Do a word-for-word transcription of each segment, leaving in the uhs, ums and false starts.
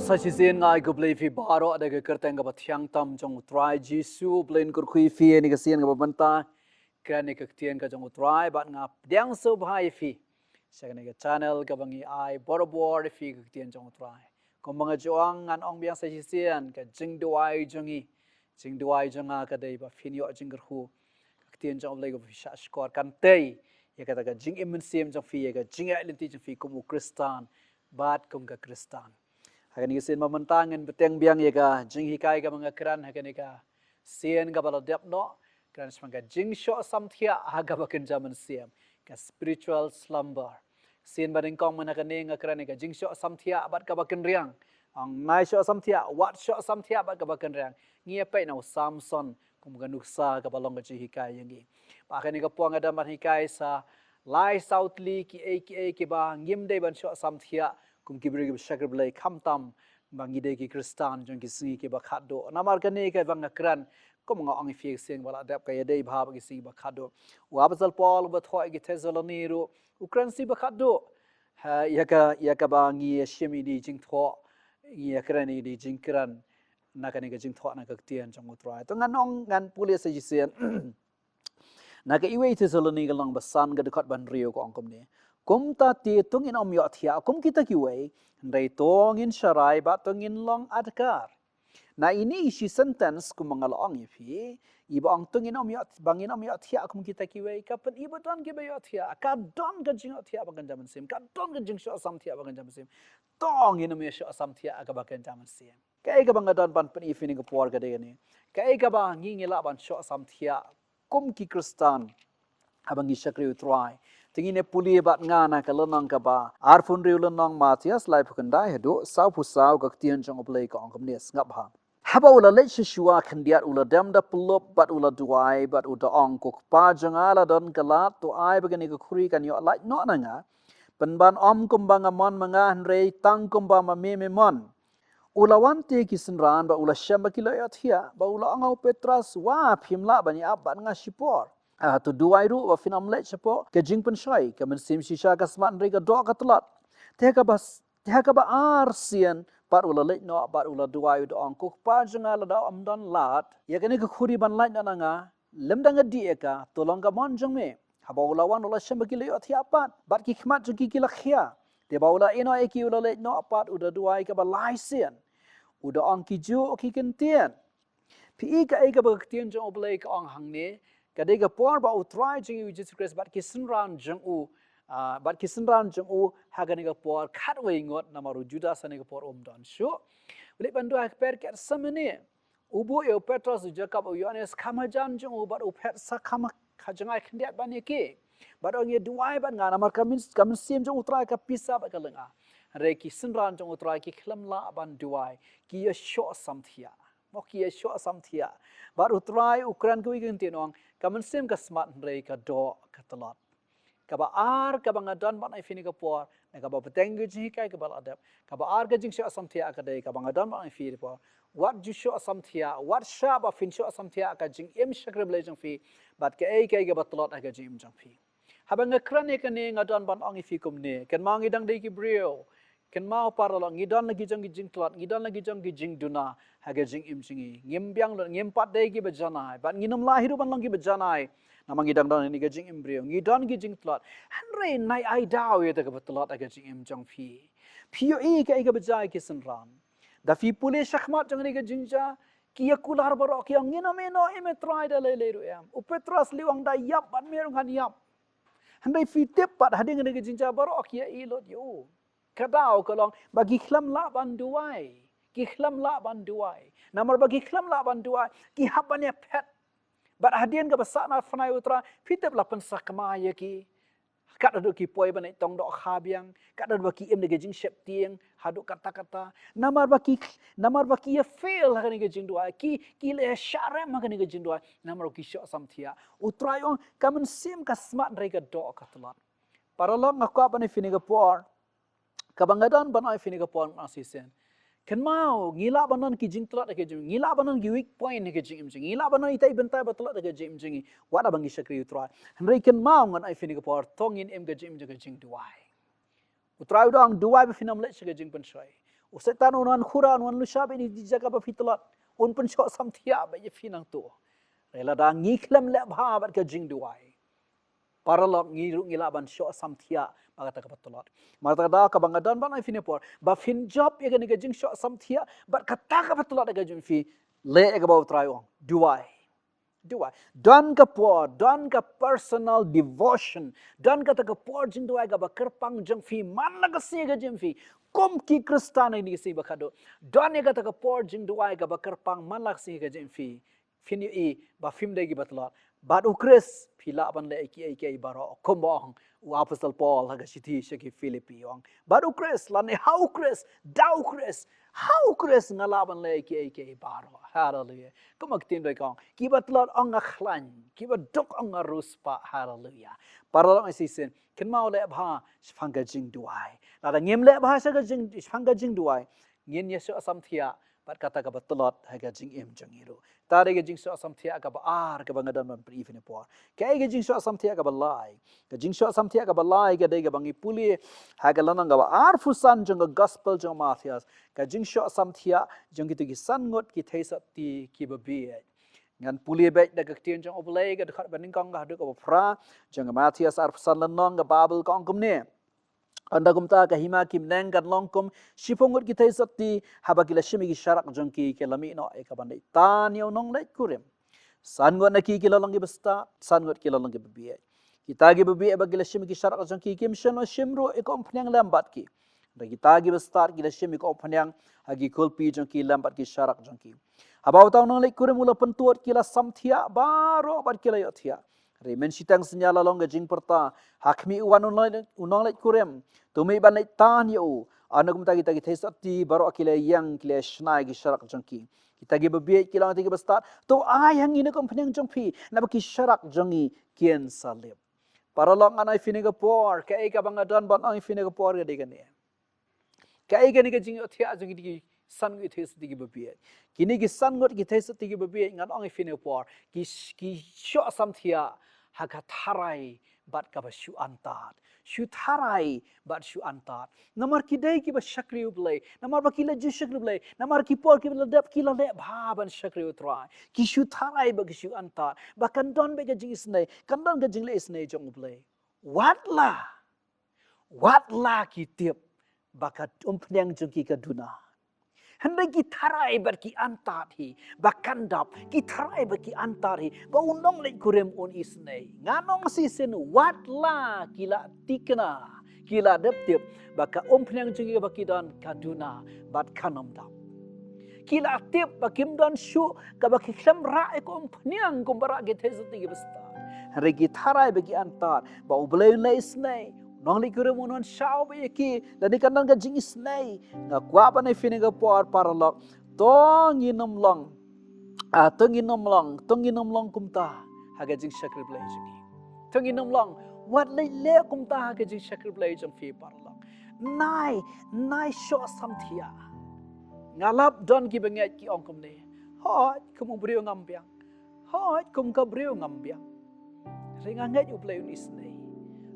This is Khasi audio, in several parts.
Sa shisien nga ai khublei ïa phi baroh da ka kyrteng kaba thiang tam jong U Trai Jisu. Blei un kyrkhu ïa phi ïa kane ka sien kaba mynta. Kren ïa ka ktien ka jong U Trai bad nga pdiang sngewbha ïa phi sha kane ka channel kaba ngi ai barabor ïa phi ka ktien jong U Trai. Kumba nga ju ong, ngan ong biang sa shisien, ka jingduwai jong ngi, jingduwai jong nga ka dei ba phin ïoh jingkyrkhu. Ka ktien jong U Blei kaba phi shahshkor kan tei ïa kata ka jingim mynsiem jong phi, ïa ka jingïaid lynti jong phi kum u Khristan bad kum ka Khristan. Ha kane ka sien ba mynta ngin bteng biang ïa ka jinghikai kaba nga kren ha kane ka sien kaba la dep noh, kren shaphang ka jingshoh samthiah ha kaba kynja mynsiem, ka spiritual slumber. Sien ba nyngkong mynta ha kane nga kren ïa ka jingshoh samthiah bad kaba kynriang. Ong nai shoh samthiah, wat shoh samthiah bad kaba kynriang. Ngi ïa peit na u Samson kum ka nuksa kaba long ka jinghikai ïa ngi. Ba ha kane ka por nga dang ban hikai sa lai saw tylli kiei kiei kiba ngim dei ban shoh samthiah kum ki briew kiba shakri Blei, khamtam ba ngi dei ki Khristan jong ki sngi kiba khatduh. Namar kane kaba nga kren, kum nga ong ïa phi, ka sien ba la dep ka ïadei bha bad ki sngi ba khatduh. U Apostol Paul uba thoh ïa ki Thessaloni ruh u kren sngi ba khatduh. Ha, ïa ka, ïa kaba ngi ïa shim ïa kine ki jingthoh, ngi ïa kren ïa kine ki jingkren na kane ka jingthoh na ka ktien jong U Trai. To ngan ong, ngan pule sa shisien. Na ka iwei Thessaloni ka lynnong ba san ka dkhot ba hynriew ka ong kumne: Kumta te to ngin ym ïohthiah kum kita kiwei, hynrei to ngin sharai bad to ngin long adkar. Na ine i shi sentence kumba nga la ong ïa phi, iba ong to ngin ym ïoh, ba ngin ym ïohthiah kum kita kiwei, ka pyni ba don kiba ïohthiah, ka don ka jingïohthiah ba kynja mynsiem, ka don ka jingshoh samthiah ba kynja mynsiem. To ngin ym ïa shoh samthiah kaba kynja mynsiem. Kaei kaba nga don ban pyni ïa phi ha kane ka por ka dei kane. Kaei kaba ngi ngi lah ban shoh samthiah kum ki Khristan haba ngi shakri U Trai. Te ngin ïa pule bad nga na ka lynnong kaba arphew hynriew, lynnong Mathaios laiphew khyndai haduh sawphew saw, ka ktien jong U Blei ka ong kumne, sngap bha. Haba u la leit sha shuwa khyndiat u la dem da pyllup bad u la duwai bad u da ong: Ko Kpa jong nga, la don ka lad, to ai ba kane ka khuri kan ïoh lait noh na nga. Pynban ym kumba nga mon ma nga, hynrei tang kumba ma me me mon. U la wan te ki synran bad u la shem ba ki la ïohthiah, bad u la ong ha u Petros: Wa, phim lah ban ïa ap bad nga shipor? Ah, to duwai ruh ba phin ym leit shapoh ka jingpynshoi. Ka mynsiem shisha ka smat hynrei ka doh ka tlot. Te ha kaba s-, te ha kaba ar sien pat u la leit noh bad u la duwai, u da ong: Ko Kpa jong nga, lada ym don lad ïa kane ka khuri ban lait noh na nga, lymda nga dih ïa ka, to long ka mon jong me. Haba u la wan u la shem ba ki la ïohthiah pat bad ki khmat jong ki ki la khia. Te ba u la ïehnoh ïa ki u la leit noh pat, u da duwai kaba lai sien, u da ong: Ki juh ki kyntien. Phi i kaei kaba ka ktien jong U Blei ka ong hangne? Ka dei ka por ba U Trai jong ngi U Jisu Khrist bad ki synran jong u, ah, bad ki synran jong u ha kane ka por khatwei ngut, namar u Judas ha kane ka por um don shuh. U leit ban duwai ha ka per Gethsemane. U buh ïa u Petros, u Jakob, u Ïohannes kham hajan jong u bad u phet sa kham ha jngai khyndiat ban ïa ki. Bad u ong: Ïa duwai bad nga, namar ka myn-, ka mynsiem jong U Trai ka pisa bad ka lynga. Hynrei ki synran jong U Trai ki khlem lah ban duwai, ki ïa shoh samthiah. Mo, ki ïa shoh samthiah. Bad U Trai u kren kawei ka kyntien, u ong: Ka mynsiem ka smat hynrei ka doh ka tlot. Kaba ar kaba nga don ban ai ïa phi ha kane ka por, na kaba bteng ka jinghikai kaba la dep, kaba ar ka jingshoh samthiah ka dei kaba nga don ban ai ïa phi ha kane ka por. Wat ju shoh samthiah, wat shah ba phin shoh samthiah ka jingim shakri Blei jong phi, bad kaei kaei kaba tlot ha ka jingim jong phi. Haba nga kren ïa kane nga don ban ong ïa phi kumne: Kynmaw ngi dang dei ki briew. Kynmaw paralok, ngi don la ki jong ki jingtlot, ngi don la ki jong ki jingduna ha ka jingim jong ngi. Ngim biang lut, ngim pat dei kiba janai, bad ngin ym lah hi ruh ban long kiba janai. Namar ngi dang don ha kane ka jingim briew, ngi don ki jingtlot. Hynrei nai ai daw ïa kata kaba tlot ha ka jingim jong phi. Phi ïohi kaei kaba jia ïa ki synran? Da phi pule shakhmat jong kane ka jingjia, ki ïa kular baroh, ki ong: Ngin ym ïehnoh ïa me Trai da lei lei ruh em. U Petros lei u ong: Da ïap bad me ruh ngan ïap. Hynrei phi tip pat hadien kane ka jingjia baroh ki ïa ïeh lut ïa u. Ka daw ka long ba ki khlem lah ban duwai. Ki khlem lah ban duwai. Namar ba ki khlem lah ban duwai, ki hap ban ïa phet. Bad hadien kaba sah na pyrthei U Trai, phi tip la pynsakma ïa ki. Katba ki poi ban leit tong dohkha biang, katba ki im da ka jingsheptieng haduh katta katta. Namar ba ki, namar ba ki ïa fail ha kane ka jingduwai, ki, ki la ïa shah rem ha kane ka jingduwai, namar ki shoh samthiah. U Trai u ong: Ka mynsiem ka smat hynrei ka doh ka tlot. Paralok, nga kwah ban ai ïa phi ha kane ka por, kaba nga don ban ai ïa phi ha kane ka por, nga ong shisien: Kynmaw, ngi lah ban don ki jingtlot ha ka jingim, ngi lah ban don ki weak point ha ka jingim jong ngi, ngi lah ban don ita i bynta ba tlot ha ka jingim jong ngi wat haba ngi shakri U Trai. Hynrei kynmaw, ngan ai ïa phi ha kane ka por, to ngin im ka jingim jong ka jingduwai. U Trai u da ong: Duwai ba phin ym leit sha ka jingpynshoi. U Soitan un wan khura, un wan lusha bad ïa ki jaka ba phi tlot. Un pynshoh samthiah bad ïa phi nangto. Hynrei lada ngi khlem leh bha bad ka jingduwai, paralok, ngi ruh ngi lah ban shoh samthiah bad kata kaba tlot. Namar kata ka daw kaba nga don bad ïa phi na por, ba phin jop ïa kane ka jingshoh samthiah bad kata kaba tlot ha ka jingim phi, leh ïa kaba U Trai u ong, duwai. Duwai. Don ka por, don ka personal devotion, don kata ka por jingduwai kaba kyrpang jong phi man la ka sngi ha ka jingim phi. Kum ki Khristan ha kine ki sngi ba khatduh, don ïa kata ka por jingduwai kaba kyrpang man la ka sngi ha ka jingim phi. Phin ïohi ba phim dei kiba tlot. Bad U Khrist phi lah ban leh ïa kiei kiei baroh, kumba ong u Apostol Paul ha ka shithi sha ki Philippi, u ong, bad U Khrist, lane ha U Khrist, da U Khrist, ha U Khrist nga lah ban leh ïa kiei kiei baroh. Haleluia. Kumba ka ktien Blei ka ong, kiba tlot ong nga khlaiñ, kiba duk ong nga riewspah. Haleluia. Paralok ngi shisien, kynmaw leh bha shaphang ka jingduwai. Lada ngim leh bha sha ka jing, shaphang ka jingduwai, ngin ïa shoh samthiah bad kata kaba tlot ha ka jingim jong ngi ruh. Te dei ka jingshoh samthiah kaba ar kaba nga don ban pyni ïa phi na por. Kaei ka jingshoh samthiah kaba lai? Ka jingshoh samthiah kaba lai ka dei kaba ngi pule ha ka lynnong kaba arphew san jong ka Gospel jong u Mathaios. Ka jingshoh samthiah jong kito ki san ngut ki theisotti kiba bieit. Ngan pule beit da ka ktien jong U Blei, ka dkhot ba nyngkong ka haduh kaba phra jong ka Mathaios arphew san lynnong. Ka Baibl ka ong kumne: Ynda kumta ka hima ki bneng kan long kum shiphew ngut ki theisotti, haba ki la shim ïa ki sharak jong ki, ki la mih noh ïa kaban leit tan ïa u nongleit kurim. San ngut na ki ki la long kiba stad, san ngut ki la long kiba bieit. Kita kiba bieit haba ki la shim ïa ki sharak jong ki, kim shym la shim ruh ïa ka umphniang lem bad ki. Hynrei kita kiba stad ki la shim ïa ka umphniang ha ki kulpi jong ki lem bad ki sharak jong ki. Haba uta u nongleit kurim u la pyntud, ki la samthiah baroh bad ki la ïohthiah. Hynrei mynshiteng synñia la long ka jingpyrta, ha khmih u wan u nongleit, u nongleit kurim, to mih ban leit tan ïa u. Ynda kumta kita ki theisotti baroh ki la ïeng, ki la shna ïa ki sharak jong ki. Kita kiba bieit ki la ong ïa kita kiba stad, to ai ha ngi na ka umphniang jong phi, naba ki sharak jong ngi kin sa lip. Paralok, ngan ai ïa phi na ka por, kaei kaba nga don ban ong ïa phi na ka por ka dei kane. Kaei kane ka jingïohthiah jong kine ki san ngut ki theisotti kiba bieit? Kine ki san ngut ki theisotti kiba bieit, ngan ong ïa phi na ka por, ki sh-, ki shoh samthiah ha ka tharai bad kaba shu antad. Shu tharai bad shu antad. Namar ki dei kiba shakri U Blei, namar ba ki la ju shakri U Blei, namar ki por kiba la dep ki la leh bha ban shakri U Trai. Ki shu tharai bad ki shu antad ba kan don beit ka jingisynei, kan don ka jingleh isynei jong U Blei. Wat la, wat la ki tip ba ka umphniang jong ki ka duna. Hynrei ki tharai bad ki antad hi ba kan dap, ki tharai bad ki antad hi ba u nongleit kurim un isynei. Ngan ong shisien, wat la ki la tikna, ki la dep tip ba ka umphniang jong ki ba ki don ka duna bad kan ym dap. Ki la tip ba kim don shuh kaba ki khlem rah ïa ka umphniang kumba rah ki theisotti kiba stad. Hynrei ki tharai bad ki antad ba U Blei un leh isynei, u nongleit kurim un wan shaw beit ïa ki, lane kan don ka jingisynei. Nga kwah ban ai ïa phi na ka por, paralok, to ngin ym long, ah, to ngin ym long, to ngin ym long kumta ha ka jingshakri Blei jong ngi. To ngin ym long, wat leh leh kumta ha ka jingshakri Blei jong phi, paralok. Nai, nai shoh samthiah. Nga lap don kiba ngeit ki ong kumne: Hooid, kum u briew ngam biang. Hooid, kum ka briew ngam biang. Hynrei nga ngeit U Blei un isynei.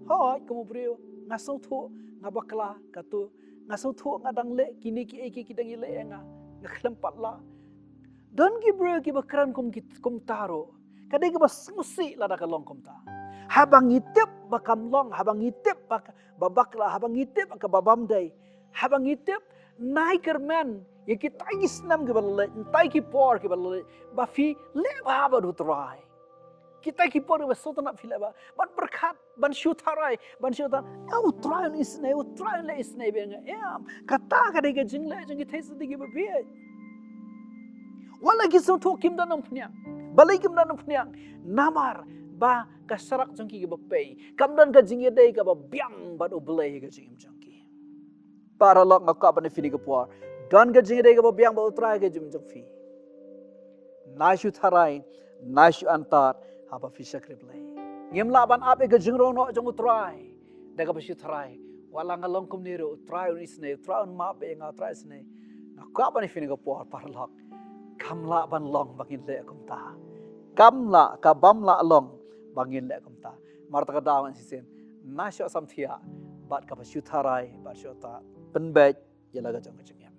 Hooid, kum u briew nga sngewthuh nga bakla, kato, nga sngewthuh nga dang leh kine kiei kiei ki dang ïaleh ïa nga, nga khlem pat lah. Don ki briew kiba kren kum ki, kumta ruh. Ka dei kaba sngewsih lada ka long kumta. Haba ngi tip ba kam long, haba ngi tip ba ka, ba bakla, haba ngi tip ba ka ba bym dei, haba ngi tip, nai kyrmen ïa kitai ki snem kiba la leit, kitai ki por kiba la leit, ba phi leh bha bad U Trai. Kitai ki por kiba sngewtynnat phi leh bha, ban pyrkhat, ban shu tharai, ban shu tharai, eh, U Trai un isynei, U Trai un leh isynei bad nga, em. Kata ka dei ka jingleh jong ki theisotti kiba bieit. Wat la ki sngewthuh kim don umphniang. Balei kim don umphniang? Namar ba ka sharak jong ki kaba pei, kam don ka jingïadei kaba biang bad U Blei ha ka jingim jong ki. Paralok, nga kwah ban ai ïa phi na ka por, don ka jingïadei kaba biang bad U Trai ha ka jingim jong phi. Nai shu tharai, nai shu antad haba phi shakri Blei. Ngim lah ban ap ïa ka jingrong noh jong U Trai da kaba shu tharai, wat la nga long kumne ruh, U Trai un isynei, U Trai un map beit ïa nga, U Trai isynei. Nga kwah ban ai ïa phi na ka por, paralok, kam lah ban long ba ngin leh kumta. Kam lah, ka bym lah long ba ngin leh kumta. Namar kata ka daw ngan shisien, nai shoh samthiah bad kaba shu tharai bad shu antad. Pynbeit ïa la ka jong ka jingim.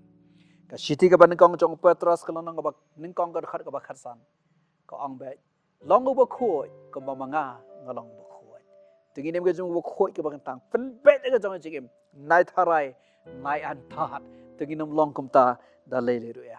Ka shithi kaba nyngkong jong u Petros ka lynnong kaba nyngkong ka dkhot kaba khatsan ka ong beit, long u bakhuid kumba ma nga nga long u bakhuid. To ngin im ka jong u bakhuid kaba kyntang, pynbeit ïa ka jong ka jingim, nai tharai nai antad. To ngin ym long kumta da lei lei ruh ïa.